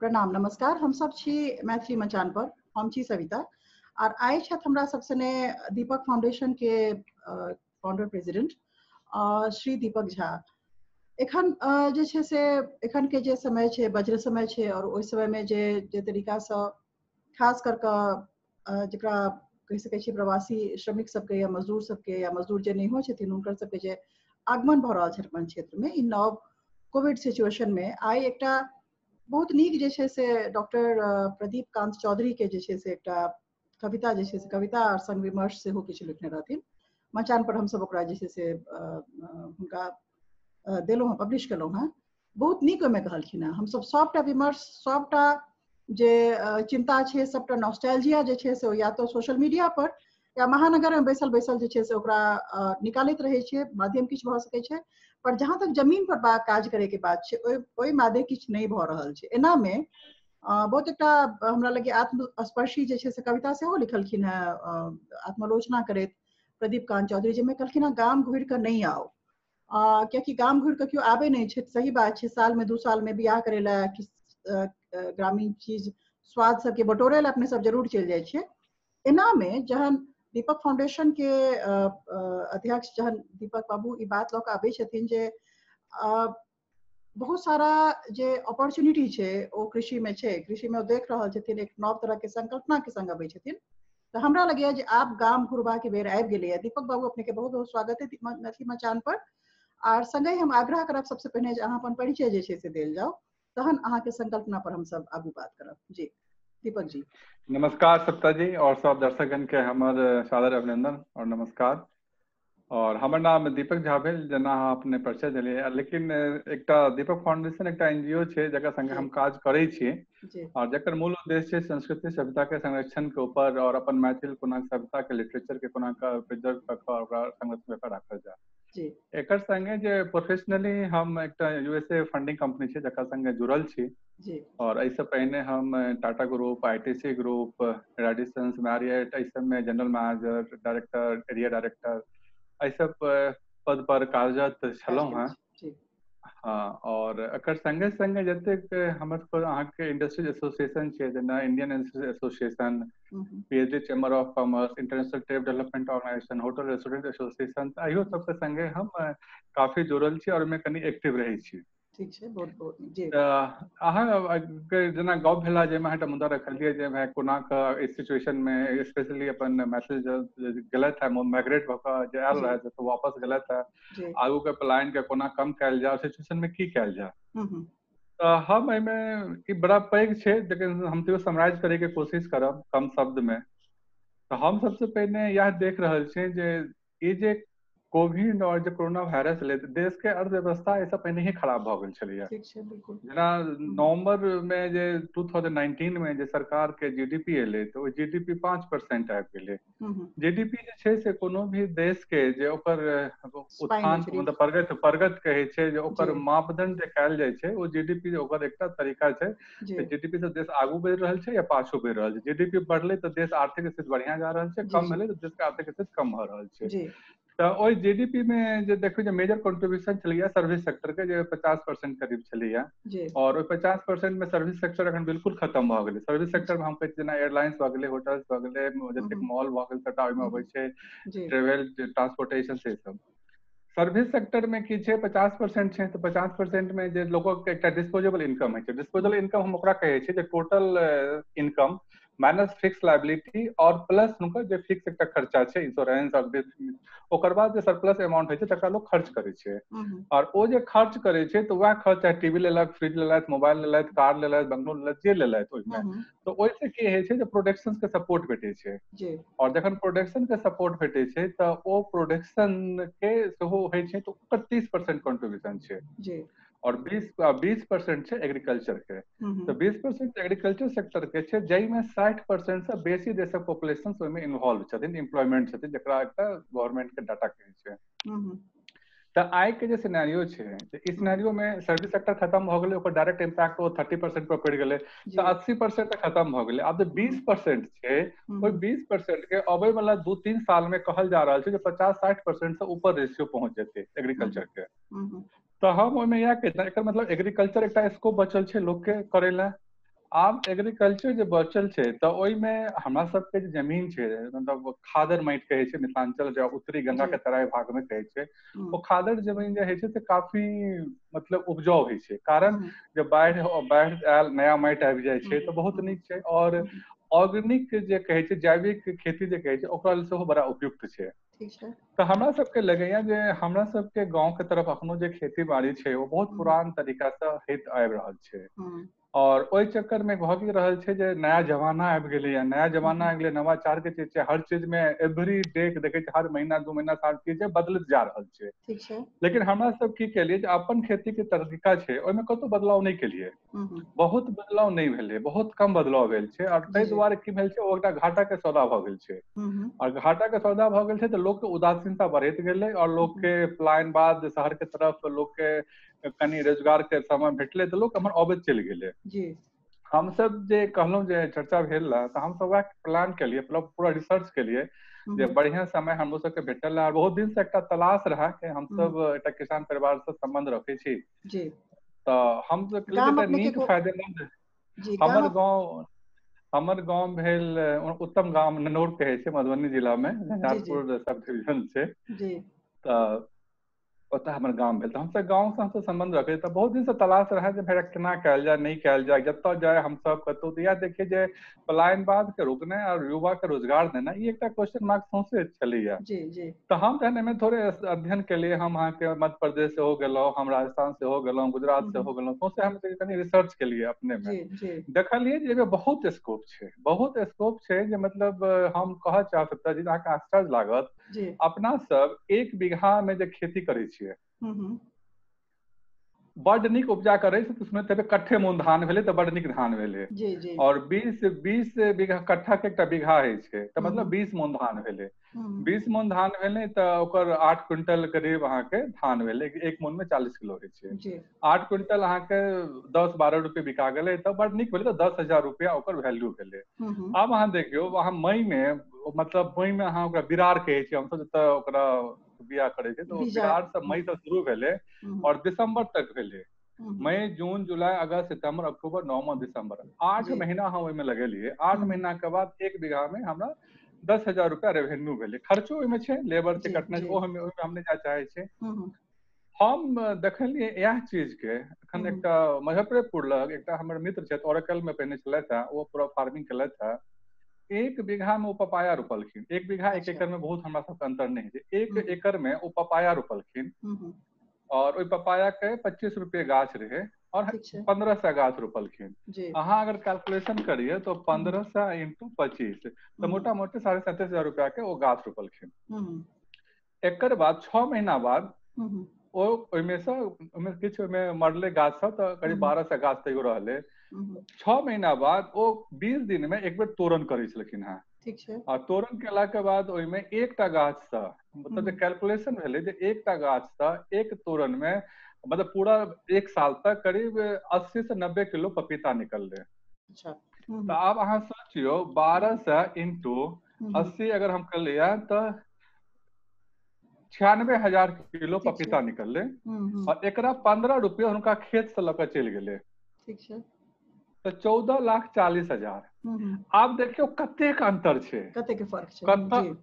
प्रणाम नमस्कार। हम सब छी मैथिली मचान पर, हम छी सविता और आइ छथि हमरा सब सने दीपक फाउंडेशन के फाउंडर प्रेसिडेंट श्री दीपक झा। एखन जे छै से एखन के जे समय छै वज्र समय छै और ओहि समय में जे जे तरीका से खास कर के जकरा कहि सकै छी प्रवासी श्रमिक सबके या मजदूर सबके या मजदूर जे नहियो छथिन हुनकर सबके जे आगमन भऽ रहल छै अपन क्षेत्र में, ई नव कोविड सिचुएशन में आइ एकटा बहुत नीक जे छै से डॉक्टर प्रदीप कांत चौधरी के जे छै से एकटा कविता जे छै से कविता और संग विमर्श सेहो किछु लिखने रहथिन। मचान पर हमसब ओकरा जे छै से हुनका देलहुँ हँ, पब्लिश केलहुँ हँ। बहुत नीक ओहिमे कहलखिन हँ। हमसब सबटा विमर्श, सबटा जे चिंता छै, सबटा नॉस्टैल्जिया जे छै से या तो सोशल मीडिया पर या महानगर में बैसल बैसल जे छै से ओकरा निकालैत रहै छियै, माध्यम किछु भऽ सकै छै, पर जहाँ तक जमीन पर काज करे के बात छै ओहि मादे किछु नहि भऽ रहल छै। एना में बहुत एकटा हमरा लगे आत्मस्पर्शी जे छै से कविता सेहो लिखलखिन हेँ आत्मालोचना करैत प्रदीप कांत चौधरी, जाहिमे कहलखिन हँ गाम घुरि कऽ नहि आउ, कियाकि गाम घुरि कऽ केओ आबै नहि छै। सही बात छै, साल में 2 साल में बियाह करै लए किछु ग्रामीण चीज स्वाद सबके बटोरे लए अपने सब जरूर चलि जाइ छियै। एना में जहन दीपक फाउंडेशन के अध्यक्ष जहन दीपक बाबू ई बात लऽ कऽ आबै छथिन जे बहुत सारा जे अपॉर्चुनिटी छै ओ कृषि में छै, कृषि में ओ देख रहल छथिन, एक नव तरह के संकल्पना के संग अबै छथिन, तऽ हमरा लगैया जे आब गाम घुरबा के बेर आबि गेलैया। दीपक बाबू अपने के बहुत बहुत स्वागत है मैथिली मचान पर। आर संगहि हम आग्रह करब सबसे पहिने जे अहाँ अपन परिचय जे छै से देल जाउ, तहन अहाँके संकल्पना पर हमसब आगू बात करब। जी दीपक जी। नमस्कार सप्ता जी और सब दर्शकगण के हमर सादर अभिनंदन और नमस्कार। और हमर नाम दीपक झा भेल, जेना अहाँ अपने परिचय देलियै, लेकिन एकटा दीपक फाउंडेशन एकटा एनजीओ छै जकर संगे हम काज करै छी और जकर मूल उद्देश्य छै संस्कृति सभ्यता के संरक्षण के ऊपर और अपन मैथिल कोना सभ्यता के लिटरेचर के कोना प्रिजर्व कऽ कऽ ओकरा संरक्षण कऽ राखल जाय। एकर संगे जे प्रोफेशनली हम एकटा यूएसए फंडिंग कंपनी छै जकर संगे जुड़ल छी और एहिसँ पहिने हम Tata group, ITC group, Radissons, Marriott एहि सबमे general manager, director, area director एहि सब पद पर कार्यरत छलहुँ हेँ। हाँ, और एकर संगे संगे जतेक हमर सबके अहाँके इंडस्ट्रीज एसोसिएशन छै, जेना Indian industries association, PhD chamber of commerce, international trade development organisation, hotel restaurant association, तऽ एहियो सबके संगे हम काफी जुड़ल छी और ओहिमे कनि एक्टिव रहै छी। ठीक छै, बहुत बहुत जी। तऽ अहाँ के जेना गप भेला जाहिमे अहाँ एकटा मुद्दा रखलियै जे भाय कोना कऽ एहि सिचुएशन मे स्पेशली अपन मैथिल गेलथि है, माइग्रेट भऽ कऽ जे आयल रहथि तऽ वापस गेलथि है, आगू के पलायन के कोना कम कयल जाय, सिचुएशन मे की कयल जाय। तऽ हम एहिमे ई बड़ा पैघ छै, लेकिन हम तैयो समराइज करे के कोशिश करब कम शब्द में। तऽ हम सबसे पहिने इएह देख रहल छी जे ई जे कोविड और जे कोरोना वायरस एलै, देश के अर्थव्यवस्था एहिसँ पहिने ही खराब भऽ गेल छलैया। जेना नवंबर में जे 2019 में जे सरकार के जीडीपी एलै तऽ ओ जीडीपी 5% आबि गेलै। जीडीपी जे छै से कोनो भी देश के जे ओकर उत्थान मतलब प्रगति कहै छै, जे ओकर मापदंड जे कयल जाइ छै ओ जीडीपी ओकर एकटा तरीका छै। जीडीपी से देश आगू बढ़ि रहल छै या पाछू बढ़ि रहल छै। जीडीपी बढ़लै तऽ देश आर्थिक स्थिति बढ़िया जा रहल छै, कम भेलै तऽ देश के आर्थिक स्थिति कम भऽ रहल छै। तऽ ओहि जीडीपी में जे देखियौ जे मेजर कंट्रीब्यूशन छलैया सर्विस सेक्टर के, जे 50% करीब छलैया, और ओहि 50% में सर्विस सेक्टर अखन बिल्कुल खत्म भऽ गेलै। सर्विस सेक्टर में हम कहै छी जेना एयरलाइंस भऽ गेलै, होटल्स भऽ गेलै, जतेक मॉल भऽ गेल सबटा ओहिमे अबै छै, ट्रेवल ट्रांसपोर्टेशन से सब। सर्विस सेक्टर में की छै 50% छै, तऽ 50% में जे लोकक एकटा डिस्पोजेबल इनकम होइ छै। डिस्पोजेबल इनकम हम ओकरा कहै छियै जे total income minus fix liability और प्लस हुनकर जे फिक्स एकटा खर्चा छै इंश्योरेंस और ओकर बाद जे सरप्लस अमाउंट होइ छै तकरा लोक खर्च करै छै। और ओ जे खर्च करै छै तऽ वएह खर्च चाहे टीवी लेलक, फ्रिज लेलथि, मोबाइल लेलथि, कार लेलथि, बंगलो लेलथि, जे लेलथि ओहिमे, तऽ ओहिसँ की होइ छै जे प्रोडक्शन के सपोर्ट भेटै छै। और जखन प्रोडक्शन के सपोर्ट भेटै छै तऽ ओ प्रोडक्शन के सेहो होइ छै, तऽ ओकर 30% कंट्रीब्यूशन छै और 20% छै एग्रीकल्चर के। तऽ 20% एग्रीकल्चर सेक्टर के छै, जाहिमे 60% से बेसी देशक पॉपुलेशन ओहिमे इन्वॉल्व छथिन, एम्प्लॉयमेंट छथिन, जकरा एकटा गवर्नमेंट के डाटा कहै छै। तऽ आइ के जे सिनेरियो छै, ई सिनेरियो में सर्विस सेक्टर खत्म भऽ गेलै, ओकर डायरेक्ट इम्पैक्ट ओ 30% पर पड़ि गेलै, तऽ 80% तऽ खत्म भऽ गेलै। आब जे 20% छै, ओहि 20% के अबै वाला 2-3 साल में कहल जा रहल छै जे 50-60% से ऊपर रेशियो पहुंच जेतै एग्रीकल्चर के। तऽ हम ओहिमे इएह कहै, एकर मतलब एग्रीकल्चर एकटा स्कोप बचल छै लोक के करै लए। आब एग्रीकल्चर जे बचल छै तऽ ओहिमे हमरा सबके जे जमीन छै, मतलब खादर माटि कहै छै मिथिलांचल, जे उत्तरी गंगा के तराई भाग में कहै छै, ओ खादर जमीन जे होइ छै से काफी मतलब उपजाउ होइ छै। कारण जे बाढ़ि आयल, नया माटि आबि जाइ छै तऽ बहुत नीक छै। और ऑर्गेनिक जे कहै छै, जैविक खेती जे कहै छै, ओकरा लेल सेहो बड़ा उपयुक्त छै। तऽ हमरा सबके लगैया जे हमरा सबके गाँव के तरफ अखनो जे खेती बाड़ी छै ओ बहुत पुरान तरीका से होइत आबि रहल छै। और ओहि चक्कर में भऽ की रहल छै जे नया जमाना आबि गेलैया, नया जमाना आबि गेलै, नवाचार के चीज छै, हर चीज में एवरी डे देखै छै, हर महीना 2 महीना हर चीज बदलैत जा रहल छै। लेकिन हमरा सब की केलियै जे अपन खेती के तरीका छै ओहिमे कतौ बदलाव नहि केलियै, बहुत बदलाव नहि भेलै, बहुत कम बदलाव भेल छै। और ताहि दुआरे की भेल छै, ओ एकटा घाटा के सौदा भऽ गेल छै। और घाटा के सौदा भऽ गेल छै तऽ लोक के उदासीनता बढ़ैत गेलै और लोक के पलायन बाद शहर के तरफ लोक के कनि रोजगार के समय भेटलै तऽ लोक एम्हर अबैत चलि गेलै। हमसब जे कहलहुँ जे चर्चा भेल रहे तऽ हमसब वएह प्लान केलियै, पूरा रिसर्च केलियै जे बढ़िया समय हमरो सबके भेटल रहे। बहुत दिन से एकटा तलाश रहे कि हमसब एकटा किसान परिवार से सम्बन्ध रखै छी, तऽ हमसब नीक फायदेमंद। हमर गाँव भेल उत्तम गाम ननौर कहै छै, मधुबनी जिला में, झंझारपुर सब डिवीजन छै, तऽ ओतऽ हमर गाम भेल। तऽ हमसब गाँव से हमसब सम्बन्ध रखै, तऽ बहुत दिन से तलाश रहै जे फेर केना कयल जाय, नहि कयल जाय, जतऽ जाय हमसब कतहु। तऽ इएह देखियै जे पलायनवाद के रोकनाइ और युवा के रोजगार देनाइ, ई एकटा क्वेश्चन मार्क सौंसे छलैया। तऽ हम जहन एहिमे थोड़े अध्ययन केलियै, हम अहाँके मध्य प्रदेश सेहो गेलहुँ, हम राजस्थान सेहो गेलहुँ, गुजरात सेहो गेलहुँ, सौंसे हम कनि रिसर्च केलियै अपने मे, देखलियै जे एहिमे बहुत स्कोप छै, बहुत स्कोप छै। जे मतलब हम कहऽ चाहब जे अहाँके आश्चर्य लागत, अपना सब 1 बीघा में जे खेती करै छियै, बड नीक उपजा करै छै, सुनैत हेबै कट्ठे मोन धान भेलै तऽ बड नीक धान भेलै। और 20 बीघा कट्ठा के एकटा बीघा होइ छै, तऽ मतलब 20 मोन धान भेलै। 20 मोन धान भेलै तऽ ओकर 8 क्विंटल करीब अहाँके धान भेलै। 1 मोन में 40 किलो होइ छै। 8 क्विंटल अहाँके 10-12 रुपये बिका गेलै तऽ बड नीक भेलै, तऽ 10,000 रुपया ओकर वैल्यू भेलै। आब अहाँ देखियौ, अहाँ मई में, मतलब मई में अहाँ ओकरा बिरार कहै छियै हमसब, जतऽ ओकरा बियाह करै छै, तऽ बिरार से मई से शुरू भेलै और दिसंबर तक भेलै। मई, जून, जुलाई, अगस्त, सितंबर, अक्टूबर, नवंबर, दिसंबर, 8 महीना हम ओहिमे लगेलियै। 8 महीना के बाद 1 बीघा में हमरा 10,000 रुपया रेवेन्यू भेलै। खर्चो ओहिमे छै, लेबर के कटने, ओ हम ओहिमे हम नहि जाय चाहै छी। हम देखलियै इएह चीज के एखन एकटा मुजफ्फरेपुर लग एकटा हमर मित्र छथि, ओरेकल में पहिने छलथि हे, ओ पूरा फार्मिंग केलथि हे। 1 बीघा में ओ पपाया रोपलखिन। 1 बीघा 1 एकड़ में बहुत हमरा सबके अंतर नहि छै। 1 एकड़ में ओ पपाया रोपलखिन और ओहि पपाया के 25 रुपये गाछ रहे और 1500 गाछ रोपलखिन। अहाँ अगर कैलकुलेशन करिए तो 1500 × 25 तऽ मोटा मोटी 37,500 रुपया के ओ गाछ रोपलखिन। एकर बाद 6 महीना बाद ओ ओहिमे से ओहिमे किछु ओहिमे मरले गाछ सब, तऽ करीब 1200 गाछ तैयो रहलै। 6 महीना बाद ओ 20 दिन में एक बेर तोरण करै छलखिन हेँ। आ तोरण केला के बाद ओहिमे एकटा गाछ से, मतलब जे कैलकुलेशन भेलै जे एकटा गाछ से एक तोरण में मतलब पूरा 1 साल तक करीब 80 से 90 किलो पपीता निकललै। तऽ आब अहाँ सोचियौ 1200 × 80 अगर हम करलियै तऽ 96,000 किलो पपीता निकललै। और एकरा 15 रुपये हुनका खेत से लऽ कऽ चलि गेलै, तऽ 14,40,000। आब देखियौ कतेक अंतर छै, कतेक फर्क छै,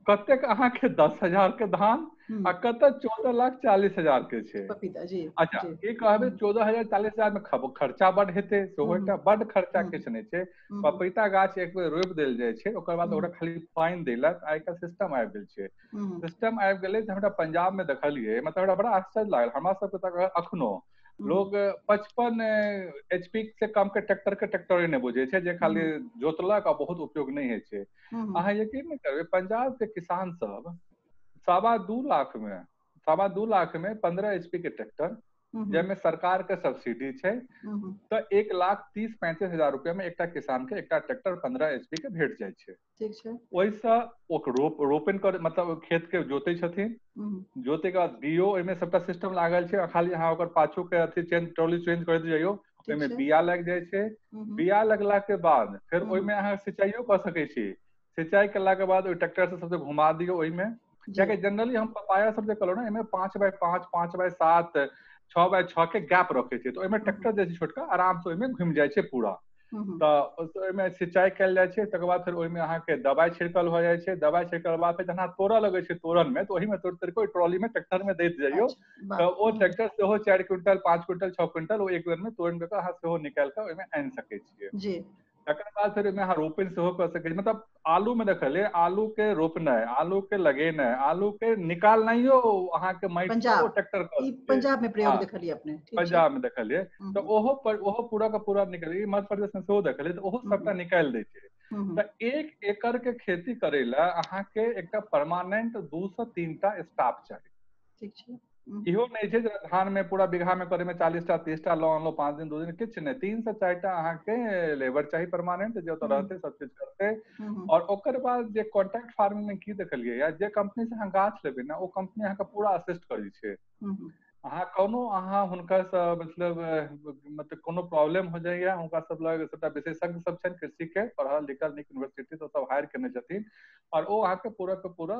कतेक अहाँके 10,000 के धान आ कतऽ 14,40,000 के छै पपीता। जी अच्छा, ई कहबै 14,040,000 में खर्चा बड हेतै, सेहो एकटा बड खर्चा किछु नहि छै। पपीता गाछ एक बेर रोपि देल जाइ छै, ओकर बाद ओकरा खाली पानि देलक। आइ काल्हि सिस्टम आबि गेल छै, सिस्टम आबि गेलै। हमरा पंजाब में देखलियै, मतलब हमरा बड़ा आश्चर्य लागल। हमरा सबके तऽ अखनो लोग 55 HP से कम के ट्रैक्टर के ट्रैक्टरे नहि बुझै छै, जे खाली जोतलक आ बहुत उपयोग नहि होइ छै। अहाँ यकीन नहि करबै, पंजाब के किसान सब 2.25 लाख में, 2.25 लाख में 15 HP के ट्रैक्टर, जाहिमे सरकार के सब्सिडी छै, तऽ 1,30-35,000 रुपया में एकटा किसान के एकटा ट्रैक्टर 15 HP के भेट जाइ छै। ओहिसँ रोपन कर, मतलब खेत के जोतै छथिन, जोते के बाद बियो ओहिमे सबटा सिस्टम लागल छै। खाली अहाँ ओकर पाछू के अथी चेंज, ट्रॉली चेंज करैत जइयौ, ओहिमे बिया लागि जाइ छै। बिया लगला के बाद फेर ओहिमे अहाँ सिंचाइयो कऽ सकै छी। सिंचाई केला के बाद ओहि ट्रैक्टर से सबसे घुमा दियौ ओहिमे। कियाकि जनरली हम पपाया सब जे कहलहुँ ने, एहिमे 5x5, 5x7, 6x6 के गैप रखे छै, तऽ ओहिमे ट्रैक्टर जे छै छोटका आराम से ओहिमे घुमि जाइ छै पूरा। तऽ ओहिमे सिंचाई कयल जाइ छै। तकर बाद फेर ओहिमे अहाँके दबाइ छिड़कल भऽ जाइ छै। दबाइ छिड़कल बाद फेर जहाँ तोड़ऽ लगै छै तोड़न मे, तऽ ओहिमे तोड़ि तोड़ि कऽ ओहि ट्रॉली मे ट्रैक्टर मे दैत जइयौ। तऽ ओ ट्रैक्टर सेहो 4 क्विंटल 5 क्विंटल 6 क्विंटल ओ एक बेर मे तोड़ि कऽ अहाँ सेहो निकालि कऽ ओहिमे आनि सकै छियै। तकर बाद फेर ओहिमे अहाँ रोपनि सेहो कऽ सकै छी। मतलब आलू मे देखलियै आलू के रोपनाइ, आलू के लगेनाइ, आलू के निकालनाइयो अहाँके माटि ट्रैक्टर पंजाब में प्रयोग देखलियै अपने, पंजाब में देखलियै। तऽ ओहो पर ओहो पूरा का पूरा निकल, मध्य प्रदेश में सेहो देखलियै, तऽ ओहो सबटा निकालि दै छै। तऽ 1 एकड़ के खेती करै लए अहाँके एकटा परमानेंट 2 से 3 टा स्टाफ चाही। ठीक छै, इहो नहि छै जे धान में पूरा बीघा में करे में 40 टा 30 टा लऽ अनलहुँ 5 दिन 2 दिन, किछु नहि। 3 से 4 टा अहाँके लेबर चाही परमानेंट, जे ओतऽ रहतै सब चीज करतै। और ओकर बाद जे कॉन्ट्रैक्ट फार्मिंग में की देखलियै या जे कंपनी से अहाँ गाछ लेबै ने, ओ कंपनी अहाँके पूरा असिस्ट करै छै। अहाँ कोनो अहाँ हुनकासँ मतलब कोनो प्रॉब्लम हो जाइए, हुनका सब लग सबटा विशेषज्ञ सब छनि कृषि के, पढ़ल लिखल नीक यूनिवर्सिटी से सब हायर केने छथिन, और ओ अहाँके पूरा के पूरा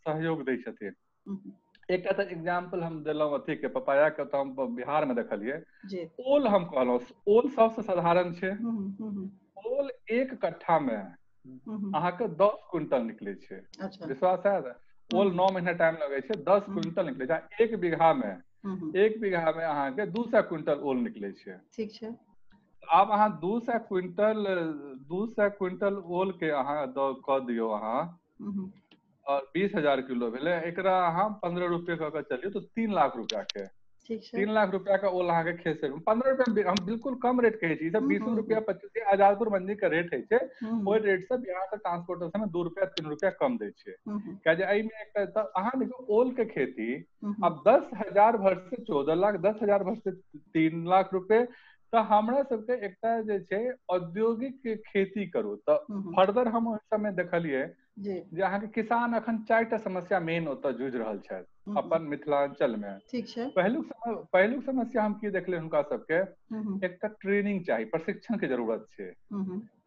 सहयोग दै छथिन। एकटा तऽ एग्जाम्पल हम देलहुँ अथी के पपाया के, तऽ हम बिहार में देखलियै। ओल हम कहलहुँ, ओल सबसँ साधारण छै। ओल 1 कट्ठा में अहाँके 10 क्विंटल निकलै छै। विश्वास है? ओल 9 महीना टाइम लगै छै, 10 क्विंटल निकलै छै। 1 बीघा में 1 बीघा में अहाँके 200 क्विंटल ओल निकलै छै। ठीक छै, आब अहाँ 200 क्विंटल 200 क्विंटल ओल के अहाँ कऽ दियौ अहाँ, और 20,000 किलो भेलै, एकरा अहाँ 15 रुपये कऽ के चलियौ तऽ 3 लाख रुपया के, 3 लाख रुपया के ओल अहाँके खेत से 15 रुपया, हम बिल्कुल कम रेट कहै छी। ई सब 20 रुपया 25 आजादपुर मंडी के रेट होइ छै, ओहि रेट से बिहार से ट्रांसपोर्टेशन में 2 रुपया 3 रुपया कम दै छै। किया एहिमे एकटा अहाँ देखियौ ओल के खेती आब 10,000 भर से 14 लाख, 10,000 भर से 3 लाख रुपए। तऽ हमरा सबके एकटा जे छै औद्योगिक खेती करू। तऽ फर्दर हम ओहि समय देखलियै जे अहाँके किसान अखन 4 टा समस्या मेन ओतऽ जूझि रहल छथि अपन मिथिलांचल में। ठीक छै, पहिलुक समस्या हम की देखलियै, हुनका सबके एकटा ट्रेनिंग चाही, प्रशिक्षण के जरूरत छै।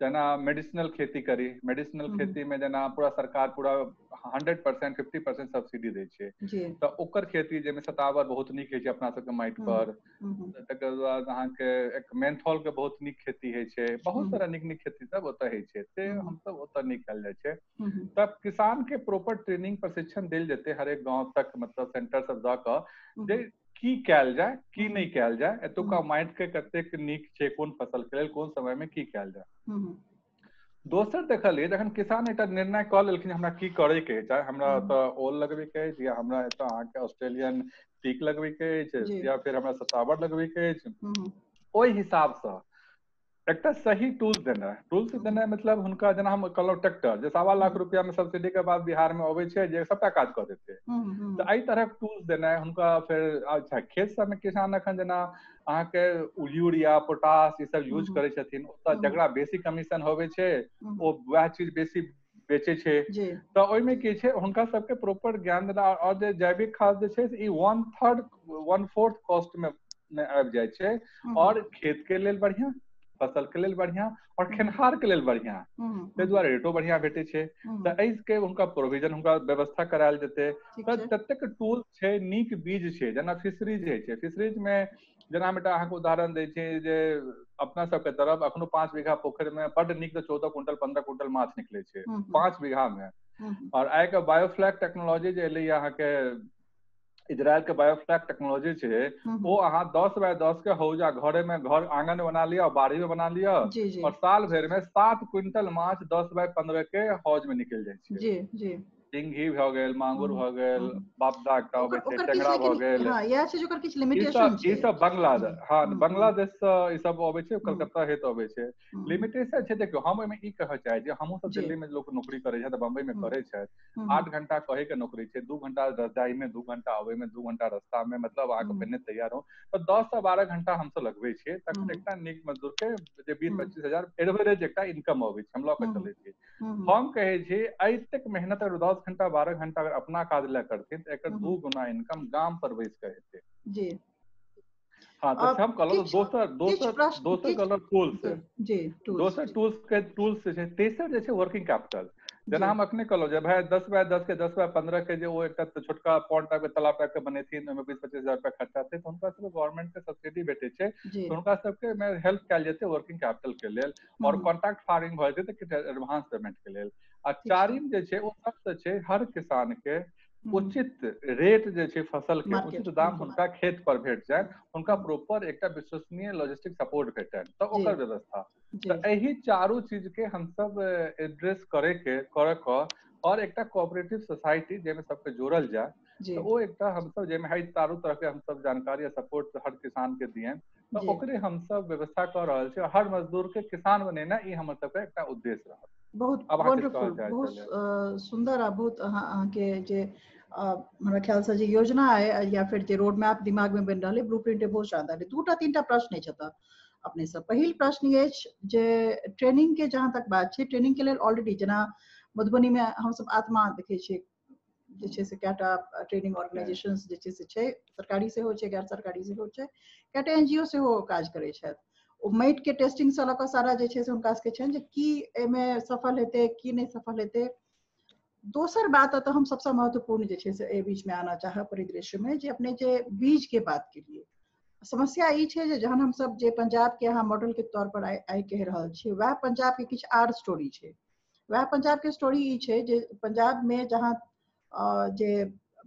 जेना मेडिसिनल खेती करी, मेडिसिनल खेती में जेना पूरा सरकार पूरा 100% 50% सब्सिडी दै छै, तऽ ओकर खेती जाहिमे सतावर बहुत नीक होइ छै अपना सबके माटि पर। तकर बाद अहाँके एक मेंथॉल के बहुत नीक खेती होइ छै, बहुत सारा नीक नीक खेती सब ओतऽ होइ छै, से हमसब ओतऽ निकाल जाइ छै। तब किसान के प्रॉपर ट्रेनिंग प्रशिक्षण देल जेतै हरेक गाँव तक, मतलब सेंटर सब दऽ कऽ जे की कयल जाय की नहि कयल जाय, एतुका माटि के कतेक नीक छै, कोन फसल के लेल कोन समय में की कयल जाय। दोसर देखलियै जखन किसान एकटा निर्णय कऽ लेलखिन हमरा की करे के अछि, हमरा एतऽ ओल लगबे के अछि, या हमरा एतऽ अहाँके ऑस्ट्रेलियन टीक लगबे के अछि, या फिर हमरा सतावर लगबे के अछि, ओहि हिसाबसँ एकटा सही टूल्स देनाइ। टूल्स देनाइ मतलब हुनका जेना हम कहलहुँ ट्रैक्टर जे 1.25 लाख रुपया में सब्सिडी के बाद बिहार में अबै छै, जे सबटा काज कऽ देतै, तऽ एहि तरहक टूल्स देनाइ हुनका। फेर अच्छा खेत सबमे किसान अखन जेना अहाँके यूरिया पोटास ई सब यूज करै छथिन, ओतऽ जकरा बेसी कमीशन होबै छै ओ वएह चीज बेसी बेचै छै। तऽ ओहिमे की छै हुनका सबके प्रॉपर ज्ञान देना। और जे जैविक खाद जे छै ई 1/3 1/4 कॉस्ट में आबि जाइ छै, और खेत के लेल बढ़िया, फसल के लेल बढ़िया, और खेनहार के लेल बढ़िया, ताहि दुआरे रेटो बढ़िया भेटै छै। तऽ एहिके हुनका प्रोविजन, हुनका व्यवस्था करायल जेतै। तऽ ततेक टूल छै, नीक बीज छै, जेना फिशरीज होइ छै। फिशरीज में जेना हम एकटा अहाँके उदाहरण दै छी जे अपना सबके तरफ अखनो 5 बीघा पोखरि में बड नीक 14 क्विंटल 15 क्विंटल माछ निकलै छै 5 बीघा में। और आइ के बायोफ्लैग टेक्नोलॉजी जे एलै अहाँके इजरायल के बायोफ्लैग टेक्नोलॉजी छै, ओ अहाँ 10 बाय 10 के हौजा घरे में, घर आंगन में बना लिअ, बाड़ी में बना लिअ, और साल भरि में 7 क्विंटल माछ 10 बाय 15 के हौज में निकल जाइ छै। जी जी, सिंघी भऽ गेल, मांगुर भऽ गेल, बापदा एकटा अबै छै, टेंगरा भऽ गेल, ई सब बांग्लादेश, हाँ बांग्लादेश से ई सब अबै छै, कलकत्ता हेत अबै छै। लिमिटेशन छै। देखियौ हम ओहिमे ई कहऽ चाहै छी, हमहूँ सब दिल्ली में लोक नौकरी करै छथि, बम्बई में करै छथि, 8 घंटा कहै के नौकरी छै, 2 घंटा जाइ में, 2 घंटा अबै में, 2 घंटा रास्ता में, मतलब अहाँके पहिने तैयार हो, तऽ 10 से 12 घंटा हमसब लगबै छियै। तखन एकटा नीक मजदूर के जे 20-25 हजार एवरेज एकटा इनकम अबै छै, हम लऽ के चलै छी। हम कहै छी एतेक मेहनत अगर 10 घंटा 12 घंटा अगर अपना काज लए करथिन तऽ एकर 2 गुना इनकम गाम पर बैस के हेतै। जी हाँ, तऽ हम कहलहुँ दोसर दोसर दोसर कहलहुँ टूल्स, जी दोसर टूल्स के टूल्स छै। तेसर जे छै वर्किंग कैपिटल, जेना हम अखने कहलहुँ जे भाय 10 बाय 10 के 10 बाय 15 के जे ओ एकटा छोटका पॉन्ड टाइप के तालाब टाइप के बनेथिन, ओहिमे 20-25 हजार रुपया खर्चा हेतै, तऽ हुनका सबके गवर्नमेंट के सब्सिडी भेटै छै, तऽ हुनका सबके मे हेल्प कयल जेतै वर्किंग कैपिटल के लेल, और कॉन्ट्रैक्ट फार्मिंग भऽ जेतै तऽ किछु एडवांस पेमेंट के लेल। आ चारिम जे छै ओ सबसँ छै हर किसान के उचित रेट जे छै फसल के उचित दाम हुनका खेत पर भेट जाय, हुनका प्रॉपर एकटा विश्वसनीय लॉजिस्टिक सपोर्ट भेटनि, तऽ ओकर व्यवस्था। तऽ एहि चारू चीज के हमसब एड्रेस करे के और एकटा कोऑपरेटिव सोसाइटी जाहिमे सबके जोड़ल जाय, तऽ ओ एकटा हमसब जाहिमे हर चारू तरह के हमसब जानकारी आ सपोर्ट हर किसान के दियनि, तऽ ओकरे हमसब व्यवस्था कऽ रहल छी। हर मजदूर के किसान बनेनाइ ई हमर सबके एकटा उद्देश्य रहल। बहुत वंडरफुल, बहुत सुंदर आ बहुत अहाँके जे हमरा ख्याल से जे योजना है या फिर जे रोड मैप दिमाग में बनि रहल है, ब्लू प्रिंट बहुत शानदार है। दूटा तीनटा प्रश्न अछि एतऽ अपने से। पहिल प्रश्न अछि जे ट्रेनिंग के जहाँ तक बात छै, ट्रेनिंग के लेल ऑलरेडी जेना मधुबनी में हमसब आत्मा देखै छियै जे छै से कएटा ट्रेनिंग ऑर्गेनाइजेशन जे छै से छै, सरकारी सेहो छै, गैर सरकारी सेहो छै, कएटा एनजीओ सेहो काज करै छथि। ओ माटि के टेस्टिंग से लऽ कऽ सारा जे छै से हुनका सबके छनि जे की एहिमे सफल हेतै की नहि सफल हेतै। दोसर बात तऽ हम सबसँ महत्वपूर्ण जे छै से एहि बीचमे आना चाहब परिदृश्य में जे अपने जे बीज के बात केलिए, समस्या ई छै जे जहन हमसब जे पंजाब के अहाँ मॉडल के तौर पर आइ कहि रहल छी, वएह पंजाब के किछु आर स्टोरी छै। वएह पंजाब के स्टोरी ई छै जे पंजाब में जहाँ जे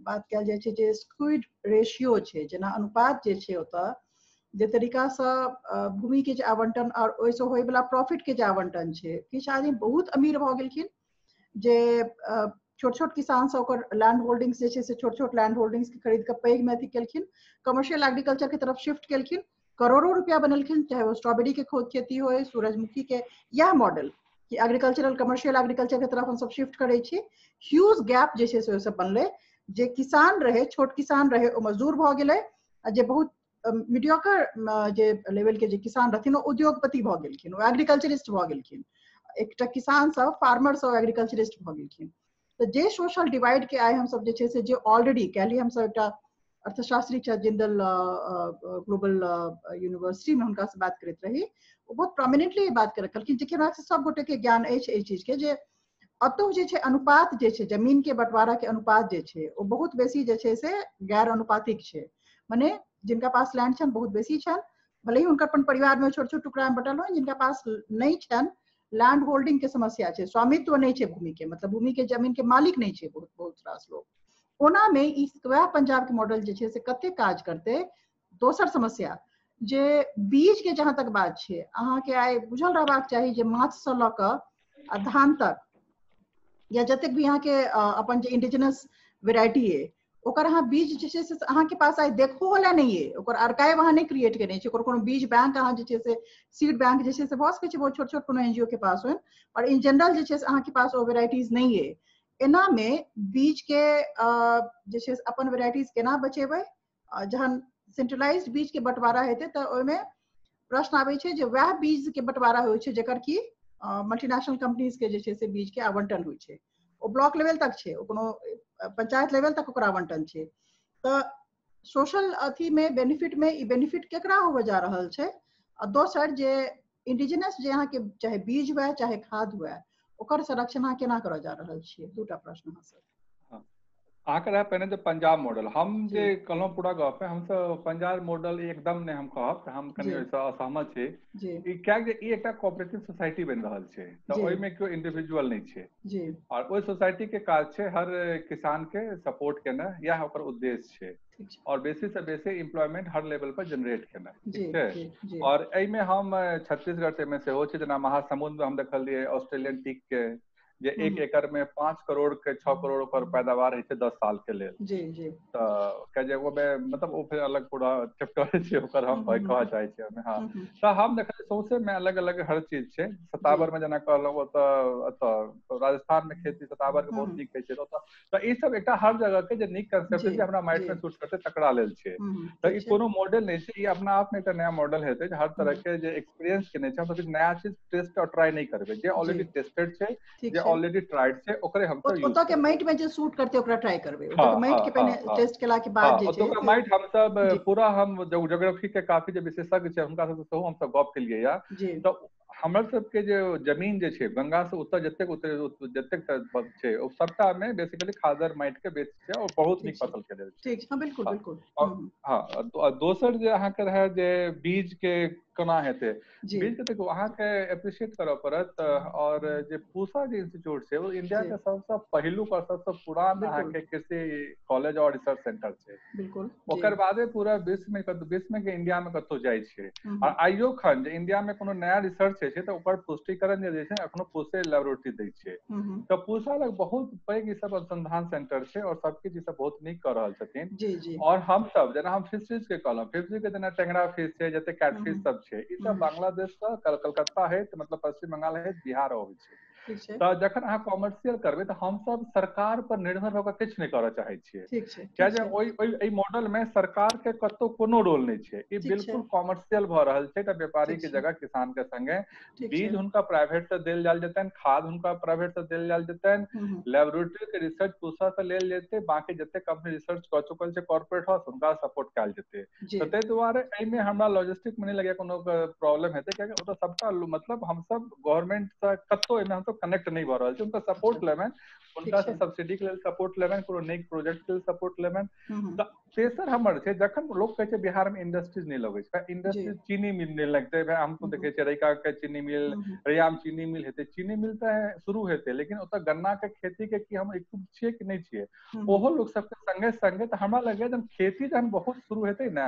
बात कयल जाइ छै जे स्क्विड रेशियो छै, जेना अनुपात जे छै ओतऽ जे तरीकासँ भूमि के जे आवंटन और ओहिसँ होयवला प्रॉफिट के जे आवंटन छै, किछु आदमी बहुत अमीर भऽ गेलखिन जे छोट छोट किसान सब ओकर लैंड होल्डिंग्स जे छै से छोट छोट लैंड होल्डिंग्स के खरीद कऽ पैघ मे अथी केलखिन, कमर्शियल एग्रीकल्चर के तरफ शिफ्ट केलखिन, करोड़ों रुपया बनेलखिन, चाहे वो स्ट्रॉबेरी के खेती होय, सूरजमुखी के, यह मॉडल कि एग्रीकल्चरल कमर्शियल एग्रीकल्चर के तरफ हमसब शिफ्ट करै छी। ह्यूज गैप जे छै से ओहिसँ बनलै, जे किसान रहै, छोट किसान रहै, ओ मजदूर भऽ गेलै, आ जे बहुत मीडियोकर जे लेवल के जे किसान रहथिन ओ उद्योगपति भऽ गेलखिन, ओ एग्रीकल्चरिस्ट भऽ गेलखिन। एकटा किसान सब, फार्मर सब एग्रीकल्चरिस्ट भऽ गेलखिन। तऽ जे सोशल डिवाइड के आइ हमसब जे छै से जे ऑलरेडी काल्हि हमसब एकटा अर्थशास्त्री छथि जिंदल ग्लोबल यूनिवर्सिटी में हुनका से बात करैत रही, ओ बहुत प्रोमिनेंटली बात करैत कहलखिन जे हमरा सब गोटे के ज्ञान अछि एहि चीज के जे अतौ जे छै अनुपात जे छै जमीन के बंटवारा के अनुपात जे छै ओ बहुत बेसी जे छै से गैर अनुपातिक छै। मने जिनका पास लैंड छनि बहुत बेसी छनि, भले ही हुनकर अपन परिवार में छोट छोट टुकड़ा में बटल हो, जिनका पास नहीं छनि लैंड होल्डिंग के समस्या छै, स्वामित्व नहीं छै भूमि के, मतलब भूमि के जमीन के मालिक नहीं छै बहुत बहुत रास लोग। ओना में ई वएह पंजाब के मॉडल जे छै से कते काज करते। दोसर समस्या जे बीज के जहाँ तक बात छै, अहाँ के आइ बुझल रहबाक चाही जे माछ से लऽ कऽ आ धान तक या जतेक भी अहाँ के अपन जे इंडिजिनस वेराइटी है ओकर अहाँ बीज जे छै से अहाँ के पास आइ देखो वाला नहीं है, ओकर आर्काइव अहाँ नहीं क्रिएट केने छी, ओकर कोनो बीज बैंक अहाँ जे छै से सीड बैंक जे छै से भऽ सकै छै बहुत छोट छोट कोनो एनजीओ के पास होइ, और इन जनरल जे छै से अहाँ के पास ओ वेराइटीज नहीं है। एना में बीज के जे छै अपन वेराइटीज केना बचेबै, जहन सेंट्रलाइज्ड बीज के बंटवारा हेतै तऽ ओहिमे प्रश्न आबै छै जे वएह बीज के बंटवारा होइ छै जकर की मल्टीनेशनल कंपनीज के जे छै से बीज के आवंटन होइ छै, ओ ब्लॉक लेवल तक छै, ओ कोनो पंचायत लेवल तक ओकर आवंटन छै। तऽ सोशल अथी में बेनिफिट में ई बेनिफिट केकरा होबय जा रहल छै। आ दोसर जे इंडिजिनस जे अहाँके चाहे बीज हुए चाहे खाद हुए ओकर संरक्षण अहाँ केना करऽ जा रहल छियै, दूटा प्रश्न अहाँ सब। अहाँके रहै पहिने जे पंजाब मॉडल, हम जे कहलहुँ पूरा गप हमसब पंजाब मॉडल एकदम नहि हम कहब, तऽ हम कनि ओहिसँ असहमत छी। ई कियाकि ई एकटा कोऑपरेटिव सोसाइटी बनि रहल छै, तऽ ओहिमे केओ इंडिविजुअल नहि छै, और ओहि सोसाइटी के काज छै हर किसान के सपोर्ट केनाइ, यह ओकर उद्देश्य छै, और बेसी से बेसी एम्प्लॉयमेंट हर लेवल पर जनरेट केनाइ, ठीक छै। और एहिमे हम छत्तीसगढ़ से मे सेहो छै, जेना महासमुंद में हम देखलियै ऑस्ट्रेलियन टीक के जे 1 एकड़ में 5 करोड़ के 6 करोड़ ओकर पैदावार होइ छै 10 साल के लेल। जी जी। तऽ कहे ओमे मतलब ओ फेर अलग पूरा चैप्टर छै ओकर, हम कहऽ चाहै छियै ओहिमे। हाँ, तऽ हम देखलियै सौंसे में अलग अलग हर चीज छै। सतावर में जेना कहलहुँ ओतऽ एतऽ राजस्थान में खेती सतावर के बहुत नीक होइ छै ओतऽ। तऽ ई सब एकटा हर जगह के जे नीक कंसेप्ट छै हमरा माइंड में सूट करतै तकरा लेल छै। तऽ ई कोनो मॉडल नहि छै, ई अपना आप में एकटा नया मॉडल हेतै। हर तरह के जे एक्सपीरियंस केने छै, हम किछु नया चीज टेस्ट और ट्राई नहि करबै, जे ऑलरेडी टेस्टेड छै, जे ऑलरेडी ट्राइड छै ओकरे हम सब यूज ओतऽ के माटि में जे सूट करते ओकरा ट्राई करबै। ओतऽ के माटि के पहिने टेस्ट केला के बाद जे छै ओतऽ के माटि हम सब पूरा हम ज्योग्राफी के काफी जे विशेषज्ञ छै हुनका सब सेहो हम सब गप केलियै या, तऽ हमर सबके जे जमीन जे छै गंगा से उत्तर जतेक जतेक छै ओ सबटा में बेसिकली खादर माटि के बेस छै और बहुत नीक फसल के लेल छै। ठीक, बिल्कुल बिल्कुल। हाँ, दोसर जे अहाँके रहै जे बीज के केना हेतै, बीज के देखू अहाँके एप्रिशिएट करऽ पड़त। और जे पूसा जे इंस्टीट्यूट छै ओ इंडिया के सबसँ पहिलुक और सबसँ पुरान अहाँके कृषि कॉलेज और रिसर्च सेंटर छै। बिल्कुल। ओकर बादे पूरा विश्व में के इंडिया में कतौ जाइ छै। और आइयो खन जे इंडिया में कोनो नया रिसर्च होइ छै तऽ ओकर पुष्टिकरण जे छै एखनो पूसे लेबोरेटरी दै छै। तऽ पूसा लग बहुत पैघ ई सब अनुसंधान सेंटर छै और सबकिछु ई सब बहुत नीक कऽ रहल छथिन। और हमसब जेना हम फिशरीज के कहलहुँ, फिशरी के जेना टेंगरा फिश छै, जते कैटफिश सब छै, ई सब बांग्लादेश से कलकत्ता होइत मतलब पश्चिम बंगाल होइत बिहार अबै छै। तऽ जखन अहाँ कॉमर्शियल करबै तऽ हमसब सरकार पर निर्भर भऽ कऽ किछु नहि करऽ चाहै छियै, किया जे ओहि एहि मॉडल मे सरकार के कतौ कोनो रोल नहि छै। ई बिल्कुल कॉमर्शियल भऽ रहल छै। तऽ व्यापारी के जगह किसान के संगे बीज हुनका प्राइवेट से देल जायल जेतनि, खाद हुनका प्राइवेट से देल जायल जेतनि, लेबोरेटरी के रिसर्च पूसा से लेल जेतै, बाकी जते कंपनी रिसर्च कऽ चुकल छै कॉर्पोरेट हाउस हुनका सपोर्ट कयल जेतै। तऽ ताहि दुआरे एहिमे हमरा लॉजिस्टिक मे नहि लगैया कोनो प्रॉब्लम हेतै, कियाकि ओतऽ सबटा मतलब हमसब गवर्नमेंट से कतौ एहिमे हमसब कनेक्ट नहीं भऽ रहल छै। हुनका सपोर्ट लेबनि, हुनका से सब्सिडी के लेल सपोर्ट लेबनि, कोनो नीक प्रोजेक्ट के लेल सपोर्ट लेबनि। तऽ तेसर हमर छै जखन लोक कहै छै बिहार में इंडस्ट्रीज नहि लगै छै, इंडस्ट्रीज चीनी मिल नहि लगतै, भाय हम तो देखै छियै रैका के चीनी मिल, रैयाम चीनी मिल हेतै, चीनी मिल तऽ शुरू हेतै, लेकिन ओतऽ गन्ना के खेती के की हम इक्विप छियै कि नहि छियै, ओहो लोक सबके संगे संगे। तऽ हमरा लगैया जहन खेती जहन बहुत शुरू हेतै ने,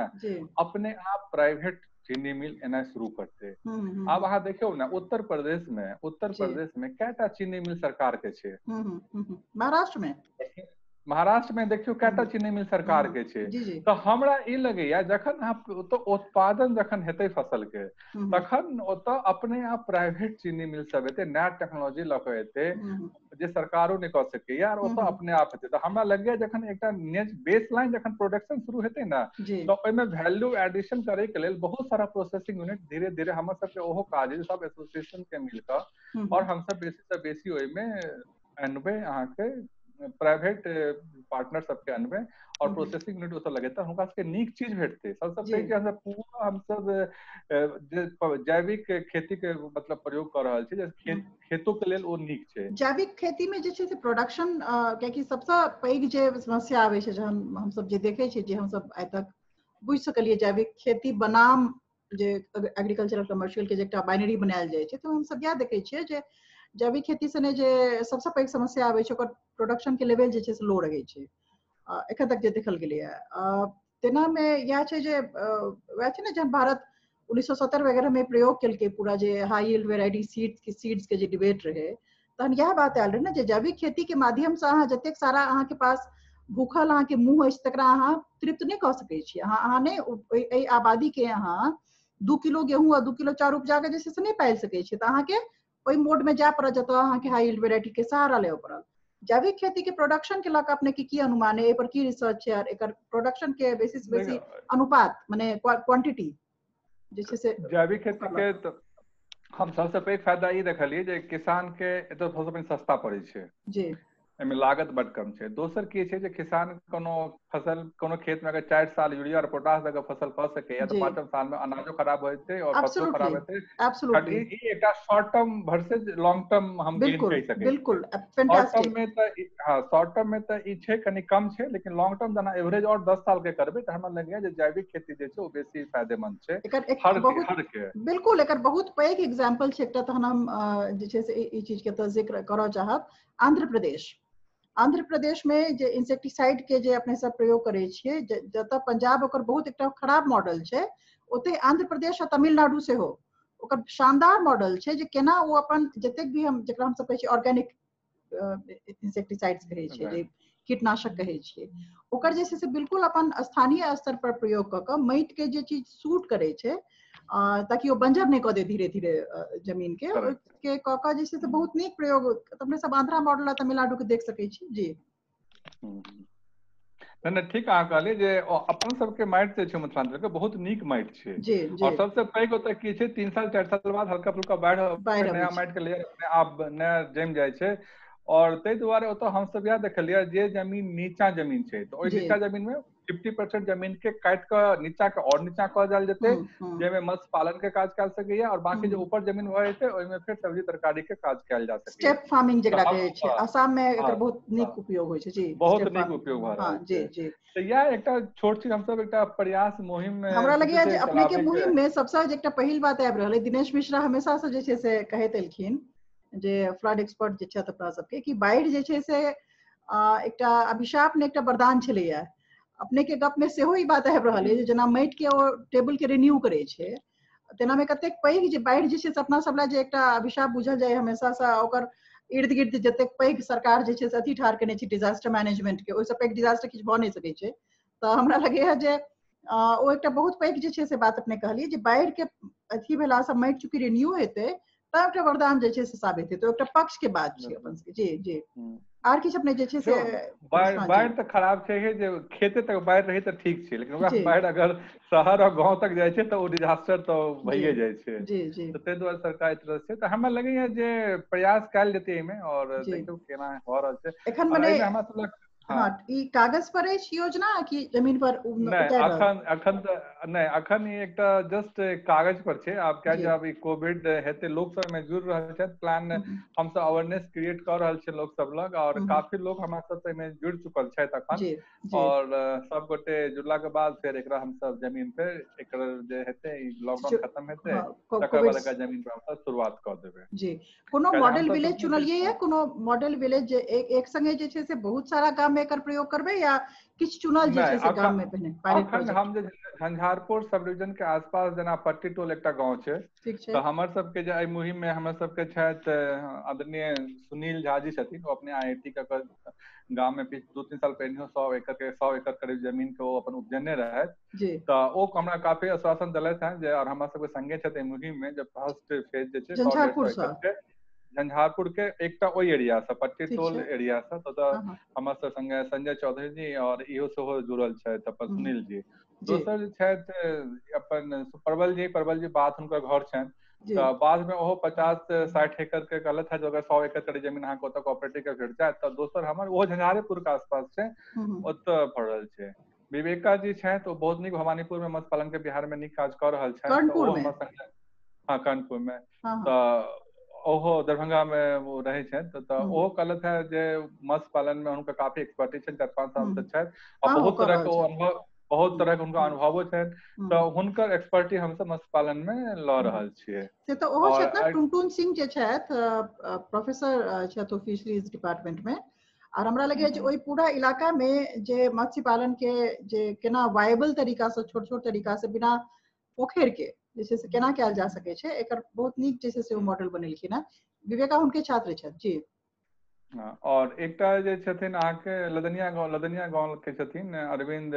अपने आप प्राइवेट चीनी मिल एना शुरू करते। आब अहाँ देखियौ ने उत्तर प्रदेश में कएटा चीनी मिल सरकार के छै, महाराष्ट्र में देखियौ कएटा चीनी मिल सरकार के छै। तऽ हमरा ई लगैया जखन अहाँ ओतऽ उत्पादन जखन हेतै फसल के, तखन ओतऽ अपने आप प्राइवेट चीनी मिल सब हेतै, नया टेक्नोलॉजी लऽ कऽ एतै जे सरकारो नहि कऽ सकैया, और ओतऽ अपने आप हेतै। तऽ हमरा लगैया जखन एकटा बेस लाइन जखन प्रोडक्शन शुरू हेतै ने, तऽ ओहिमे वैल्यू एडिशन करे के लेल बहुत सारा प्रोसेसिंग यूनिट धीरे धीरे हमर सबके ओहो काज है सब एसोसिएशन के मिलकऽ, और हमसब बेसी से बेसी ओहिमे अनबै अहाँके प्राइवेट पार्टनर सबके अनबै और प्रोसेसिंग यूनिट ओतऽ लगेतै, हुनका सबके नीक चीज भेटतै। सबसँ पैघ हमसब पूरा हमसब जैविक खेती के मतलब प्रयोग कऽ रहल छी, जे खेतो के लेल ओ नीक छै। जैविक खेती में जे छै से प्रोडक्शन, कियाकि सबसँ पैघ जे समस्या आबै छै जहन हमसब जे देखै छियै, जे हमसब आइ तक बुझि सकलियै जैविक खेती बनाम जे एग्रीकल्चरल कमर्शियल के जे एकटा बाइनरी बनायल जाइ छै, तऽ हमसब इएह देखै छियै जे जैविक खेती सने जे सबसँ पैघ समस्या आबै छै ओकर प्रोडक्शन के लेवल जे छै से लो रहै छै, एखन तक जे देखल गेलैए। तेनामे इएह छै जे वएह छै ने, जहन भारत 1970 वगैरह में प्रयोग केलकै पूरा जे हाई यील्ड वेराइटी सीड्स के जे डिबेट रहै, तहन इएह बात आयल रहै ने जे जैविक खेती के माध्यमसँ अहाँ जतेक सारा अहाँके पास भूखल अहाँके मुँह अछि तकरा अहाँ तृप्त नहि कऽ सकै छी। अहाँ नहि एहि आबादी के अहाँ 2 किलो गेहूँ आ 2 किलो चाउर उपजा कऽ जे छै से नहि पालि सकै छी, तऽ अहाँके ओहि मोड में जाय पड़त जतऽ अहाँके हाई यील्ड वेराइटी के सहारा लेबऽ पड़ल। जैविक खेती के प्रोडक्शन के लऽ कऽ अपने के की अनुमान है, एहि पर की रिसर्च है, और एकर प्रोडक्शन के बेसी से बेसी अनुपात माने क्वांटिटी जे छै से जैविक खेती के तो हम सबसे पैघ फायदा ई देखलियै जे किसान के एतऽ सबसे पहिने सस्ता पड़ै छै जी, एहिमे लागत बड कम छै। दोसर की छै जे किसान कोनो फसल कोनो खेत में अगर 4 साल यूरिया और पोटाश दऽ के फसल कऽ सकैया तऽ 5 साल में अनाजो खराब हेतै और फसलो खराब हेतै। ई एकटा short term versus long term हम गेन कहि सकै। बिल्कुल, शॉर्ट टर्म में तऽ हाँ, शॉर्ट टर्म में तऽ ई छै कनि कम छै, लेकिन लॉन्ग टर्म जेना एवरेज और 10 साल के करबै तऽ हमरा लगैया जे जैविक खेती जे छै ओ बेसी फायदेमंद छै हर के। बिल्कुल, एकर बहुत पैघ एग्जाम्पल छै एकटा, तहन हम जे छै से ई चीज के तऽ जिक्र करऽ चाहब। आंध्र प्रदेश में जे इंसेक्टिसाइड के जे अपने सब प्रयोग करै छियै, जतऽ पंजाब ओकर बहुत एकटा खराब मॉडल छै, ओतहि आंध्र प्रदेश आ तमिलनाडु सेहो ओकर शानदार मॉडल छै जे केना ओ अपन जतेक भी हम जकरा हमसब कहै छियै ऑर्गेनिक इंसेक्टिसाइड्स कहै छियै, जे कीटनाशक कहै छियै, ओकर जे छै से बिल्कुल अपन स्थानीय स्तर पर प्रयोग कऽ कऽ माटि के जे चीज सूट करै छै ताकि ओ बंजर नहि कऽ दे धीरे धीरे जमीन के, के कऽ कऽ जे छै से बहुत नीक प्रयोग अपने सब आंध्रा मॉडल आ तमिलनाडु के देख सकै छी। जी नहि ठीक, अहाँ कहलियै जे अपन सबके माटि जे छै मिथिलांचल के बहुत नीक माटि छै, और सबसे पैघ ओतऽ की छै 3 साल 4 साल बाद हल्का फुल्का बाढ़ि नया माटि के लेयर अपने आप नया जमि जाइ छै। और ताहि दुआरे ओतऽ हमसब इएह देखलियै जे जमीन नीचा जमीन छै तऽ ओहि नीचा जमीन में 50% जमीन के काटि कऽ नीचा के और नीचा कऽ देल जेतै, जाहिमे मत्स्य पालन के काज कयल सकैया, और बाकी जे ऊपर जमीन भऽ जेतै ओहिमे फेर सब्जी तरकारी के काज कयल जा सकैया। स्टेप फार्मिंग जेकरा कहै छै, आसाम मे एकर बहुत नीक उपयोग होइ छै। जी, बहुत नीक उपयोग भऽ रहल छै। जी जी। तऽ इएह एकटा छोट चीज हमसब एकटा प्रयास मुहिम मे हमरा लगैया जे अपने के मुहिम मे सबसँ जे एकटा पहिल बात आबि रहल है, दिनेश मिश्रा हमेशा से जे छै से कहैत एलखिन जे फ्लड एक्सपर्ट जे छथि अपना सबके, कि बाढ़ि जे छै से एकटा अभिशाप ने एकटा वरदान छलैया। अपने के गप में सेहो ई बात आबि रहल है जे जेना माटि के ओ टेबुल के रिन्यू करै छै, तेनामे कतेक पैघ जे बाढ़ि जे छै से अपना सब लए जे एकटा अभिशाप बुझल जाय हमेशा से, ओकर इर्द गिर्द जतेक पैघ सरकार जे छै से अथी ठाढ़ केने छै डिजास्टर मैनेजमेंट के, ओहिसँ पैघ डिजास्टर किछु भऽ नहि सकै छै। तऽ हमरा लगैया जे ओ एकटा बहुत पैघ जे छै से बात अपने कहलियै जे बाढ़ि के अथी भेलासँ माटि चूँकि रिन्यू हेतै तऽ एकटा वरदान जे छै से साबित हेतै, एकटा पक्ष के बात छै अपन सबके। जी जी। आर किछु अपने जे छै से बाढ़ि तऽ खराब छै जे खेते तक बाढ़ि रही तऽ ठीक छै, लेकिन ओकरा बाढ़ि अगर शहर और गाँव तक जाइ छै तऽ ओ डिजास्टर तऽ भइए जाइ छै। जी जी। तऽ ताहि दुआरे सरकार एहि तरह से, तऽ हमरा लगैया जे प्रयास कयल जेतै एहिमे, और देखियौ केना भऽ रहल छै एखन। मने हमरा सब हाँ, ई कागज पर अछि योजना कि जमीन पर? नहि, अखन अखन तऽ नहि, अखन ई एकटा जस्ट कागज पर छै। आब क्या जब ई कोविड हेतै, लोक सब एहिमे जुड़ि रहल छथि, प्लान हमसब अवेयरनेस क्रिएट कऽ रहल छियै लोक सब लग, और काफी लोक हमरा सब एहिमे जुड़ि चुकल छथि अखन, और सब गोटे जुड़ला के बाद फेर एकरा हमसब जमीन पे एकर जे हेतै लॉकडाउन खत्म हेतै तकर बाद एकरा जमीन पर हमसब शुरुआत कऽ देबै। जी। कोनो मॉडल विलेज चुनलियै या कोनो मॉडल विलेज जे एक संगे जे छै से बहुत सारा गाम में एकर प्रयोग करबै या किछु चुनल जे छै से गाम में पहिने पायलट प्रोजेक्ट? हम जे झंझारपुर सब डिवीजन के आसपास जेना पट्टी टोल एकटा गांव छै, तऽ हमर सबके जे एहि मुहिम में हमर सबके छथि आदरणीय सुनील झा जी छथिन, ओ अपने IIT के गाम में 2-3 साल पहिने 100 एकड़ करीब जमीन के ओ अपन उपजेने रहथि, तऽ ओ हमरा काफी आश्वासन देलथि हैं जे, और हमरा सबके संगे छथि एहि मुहिम में जे फर्स्ट फेज जे छै झंझारपुर से, झंझारपुर के एकटा ओहि एरिया से पट्टी टोल एरिया से, तऽ हमर सब संगे संजय चौधरी जी और इहो सेहो जुड़ल छथि अपन सुनील जी। दोसर जे छथि अपन प्रबल जी, प्रबल जी बात हुनकर घर छनि, तऽ बाद में ओहो 50-60 एकड़ के कहलथि है जे अगर 100 एकड़ के जमीन अहाँके ओतऽ कोऑपरेटिव के भेट जायत। तऽ दोसर हमर ओहो झंझारेपुर के आसपास छै, ओतऽ भरल छै। विवेका जी छथि, ओ बहुत नीक भवानीपुर में मत्स्य पालन के बिहार में नीक काज कऽ रहल छथि। हाँ, कानपुर में। तऽ ओहो दरभंगा में वो रहै छथि, तऽ ओहो कहलथि है जे मत्स्य पालन में हुनका काफी एक्सपर्टीज छनि, 4-5 साल से छथि, और बहुत तरह के अनुभव, बहुत तरह के हुनका अनुभवो छनि, तऽ हुनकर एक्सपर्टी हमसब मत्स्य पालन में लऽ रहल छियै। से तऽ ओहो छथि ने, टुनटुन सिंह जे छथि प्रोफेसर छथि फिशरीज डिपार्टमेंट में, और हमरा लगैया जे ओहि पूरा इलाका में जे मत्स्य पालन के जे केना वायबल तरीका से, छोट छोट तरीका से बिना पोखरि के जे छै से केना कयल जा सकै छै, एकर बहुत नीक जे छै से ओ मॉडल बनेलखिन हेँ। विवेका हुनके छात्र छथि। जी। और एकटा जे छथिन अहाँके लदनिया गाँव, लदनिया गाँव के छथिन अरविंद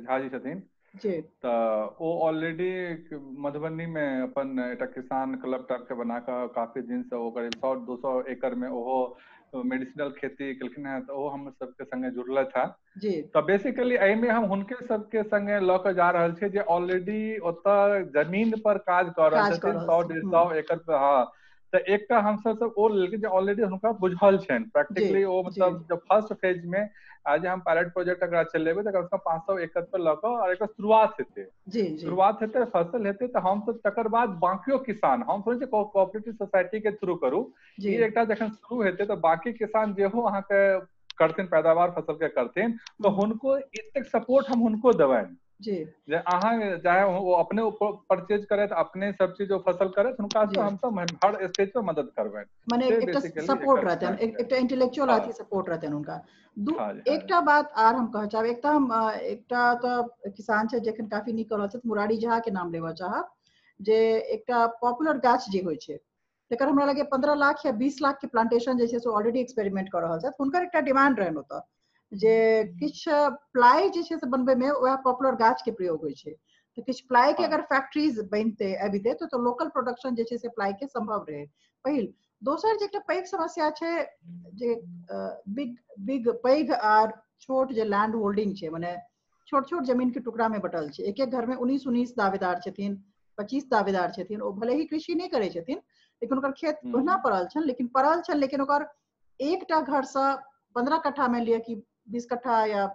झा जी छथिन। जी। तऽ ओ ऑलरेडी मधुबनी में अपन एकटा किसान क्लब टाइप के बना कऽ काफी दिन से ओ करीब 100-200 एकड़ में ओहो मेडिसिनल खेती केलखिन हेँ, तऽ ओहो हमर सबके संगे जुड़लथि हेँ। तऽ बेसिकली एहिमे हम हुनके सबके संगे लऽ कऽ जा रहल छियै जे ऑलरेडी ओतऽ जमीन पर काज कऽ रहल छथिन 100-150 एकड़ पर। हाँ, तऽ एकटा हमसब सब ओ लेलखिन जे ऑलरेडी हुनका बुझल छनि प्रैक्टिकली, ओ मतलब जब फर्स्ट फेज में आज हम पायलट प्रोजेक्ट अगर चलेबै तऽ कम से कम 500 एकड़ पर लऽ कऽ और एकर शुरुआत हेतै, शुरुआत हेतै, फसल हेतै, तऽ हमसब तकर बाद बाकियो किसान, हम सोचै छियै कोऑपरेटिव सोसाइटी के थ्रू करू, ई एकटा जखन शुरू हेतै तऽ बाकी किसान जेहो अहाँके करथिन पैदावार फसल के करथिन, तऽ हुनको एतेक सपोर्ट हम हुनको देबनि जे अहाँ चाहे ओ अपने परचेज करैत, अपने सब चीज ओ फसल करैत, हुनका से हमसब हर स्टेज पर मदद करबनि। माने एकटा सपोर्ट रहतनि, एकटा इंटेलेक्चुअल अथी सपोर्ट रहतनि हुनका। एकटा बात आर हम कहऽ चाहब, एकटा हम एकटा तऽ किसान छै जखन काफी नीक कऽ रहल छथि, मुरारी झा के नाम लेबऽ चाहब, जे एकटा पॉपुलर गाछ जे होइ छै तकर हमरा लगैया 15 लाख या 20 लाख के प्लांटेशन जे छै से ऑलरेडी एक्सपेरिमेंट कऽ रहल छथि। हुनकर एकटा डिमांड रहनि ओतऽ जे किछु प्लाई जे छै से बनबै में वएह पॉपुलर गाछ के प्रयोग होइ छै, तऽ किछु प्लाई के अगर फैक्ट्रीज बनते अबिते तऽ लोकल प्रोडक्शन जे छै से प्लाई के संभव रहै। पहिल दोसर जे एकटा पैघ समस्या छै जे बिग बिग पैघ आर छोट जे लैंड होल्डिंग छै, मने छोट छोट जमीन के टुकड़ा में बटल छै, एक एक घर में 19-19 दावेदार छथिन, 25 दावेदार छथिन, ओ भले ही कृषि नहि करै छथिन लेकिन ओकर खेत ओहिना पड़ल छनि, लेकिन पड़ल छनि, लेकिन ओकर एकटा घर से 15 कट्ठा मानि लिअ कि 20 कट्ठा या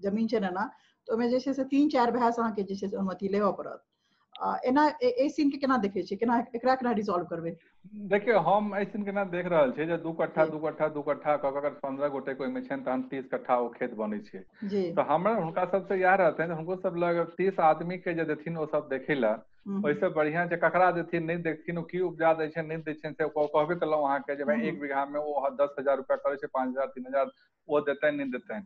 जमीन छै ना, तऽ ओहिमे जे छै से 3-4 भाय से अहाँके जे छै से अनुमति लेबऽ पड़त। एना एहि सीन के केना देखै छियै, केना एकरा केना रिजॉल्व करबै? देखियौ, हम एहि सीन केना देख रहल छियै जे 2 कट्ठा 2 कट्ठा 2 कट्ठा कऽ अगर 15 गोटे के ओहिमे छनि तहन 30 कट्ठा ओ खेत बनै छै। तऽ हमरा हुनका सबसँ इएह रहतनि, हुनको सब लग 30 आदमी के जे देथिन ओ सब देखै लए, ओहिसँ बढ़िया जे ककरा देथिन नहि देखथिन, ओ की उपजा दै छै नहि दै छै, से कहबे केलहुँ अहाँके जे भाई 1 बीघा मे ओ 10,000 रुपया करै छै, 5,000 3,000 ओ देतनि नहि देतनि।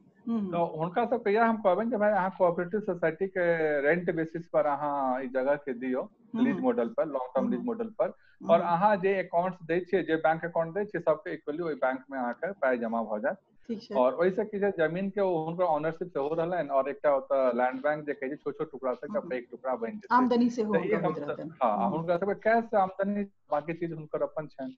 तऽ हुनका सबके इएह हम कहबनि जे भाई अहाँ कोऑपरेटिव सोसाइटी के रेंट बेसिस पर अहाँ ई जगह के दियौ, लीज मॉडल पर, लॉन्ग टर्म लीज मॉडल पर, और अहाँ जे अकाउंट्स दै छियै, जे बैंक अकाउंट दै छियै, सबके इक्वली ओहि बैंक में अहाँके पाइ जमा भऽ जायत। और ओहिसँ की छै, जमीन के हुनकर ऑनरशिप सेहो रहलनि और एकटा ओतऽ लैंड बैंक जे कहै छै छोट छोट टुकड़ा से एकटा पैघ टुकड़ा बनि जेतै, आमदनी सेहो हुनकर। हाँ, हुनका सबके कैश आमदनी, बाकी चीज हुनकर अपन छनि।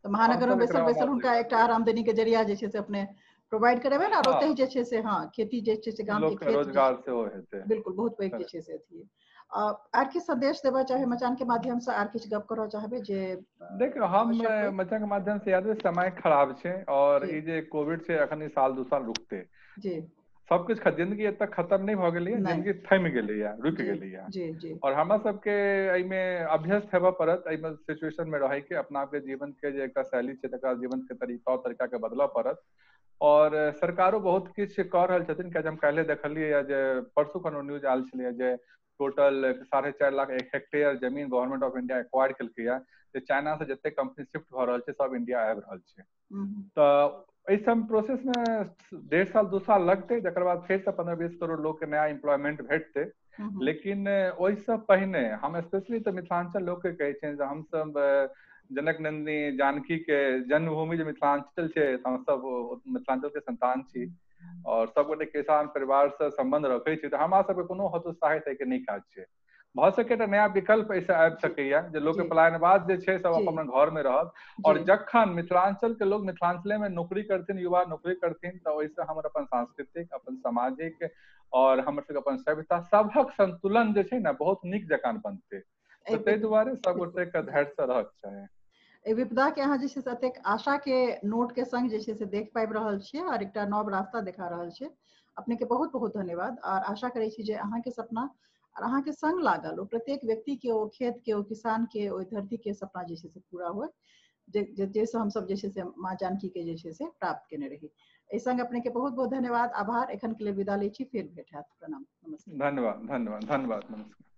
तऽ महानगर में बैसल बैसल हुनका एकटा आमदनी के जरिया जे छै से अपने प्रोवाइड करेबै ने, और ओतहि जे छै से हाँ खेती जे छै से गाम के खेत रोजगार सेहो हेतै। बिल्कुल, बहुत पैघ जे छै से अथी। आर किछु संदेश देबऽ चाहे मचान के माध्यम से, आर किछु गप करऽ चाहबै जे? देखियौ, हम मचान के माध्यम से याद समय खराब छै और ई जे कोविड छै अखन ई साल 2 साल रुकते जी, सब किछु जिंदगी एतऽ खत्म नहि भऽ गेलैया, जिंदगी थमि गेलैया, रुकि गेलैया। और हमरा सबके एहिमे अभ्यस्त हेबऽ पड़त, एहिमे सिचुएशन में रहै के, अपना आपके जीवन के जे एकटा शैली छै तकरा जीवन के तरीका तरीका के बदलऽ पड़त। और सरकारो बहुत किछु कऽ रहल छथिन, कियाकि हम काल्हि देखलियै जे परसू खन न्यूज आयल छलैया जे टोटल 4.5 लाख हेक्टेयर जमीन गवर्नमेंट ऑफ इंडिया एक्वायर केलकैया, जे चाइना से जते कंपनी शिफ्ट भऽ रहल छै सब इंडिया आबि रहल छै। तऽ एहि सब प्रोसेस में 1.5 साल 2 साल लगतै, जकर बाद फेर से 15-20 करोड़ लोग के नया एम्प्लॉयमेंट भेटतै। लेकिन ओहिसँ पहिने हम स्पेशली तऽ मिथिलांचल लोग के कहै छियनि जे हमसब जनक नंदिनी जानकी के जन्मभूमि जे मिथिलांचल छै, हमसब मिथिलांचल के संतान छी और सबगोटे किसान परिवार से संबंध रखै छी, तऽ हमरा सबके कोनो हतोत्साहित होइके नहि काज छै। भऽ सकै तऽ नया विकल्प एहिसँ आबि सकैया जे लोक के पलायनवाद जे छै सब अपन घर में रहत, और जखन मिथिलांचल के लोग मिथिलांचले में नौकरी करथिन, युवा नौकरी करथिन, तऽ ओहिसँ हमर अपन सांस्कृतिक, अपन सामाजिक और हमर सबके अपन सभ्यता सबहक संतुलन जे छै ने बहुत नीक जकाँ बनतै। तऽ ताहि दुआरे सबगोटे के धैर्य से रहक चाही। एहि विपदा के अहाँ जे छै से एतेक आशा के नोट के संग जे छै से देख पाबि रहल छियै और एकटा नव रास्ता देखा रहल छियै, अपने के बहुत बहुत धन्यवाद। और आशा करै छी जे अहाँके सपना और अहाँके संग लागल ओ प्रत्येक व्यक्ति के, ओ खेत के, ओ किसान के, ओहि धरती के सपना जे छै से पूरा हुए, जाहिसँ हमसब जे छै से माँ जानकी के जे छै से प्राप्त केने रही। एहि संग अपने के बहुत बहुत धन्यवाद, आभार। एखन के लेल विदा लै छी, फेर भेट हैत। प्रणाम, नमस्कार। धन्यवाद, धन्यवाद, धन्यवाद, नमस्कार।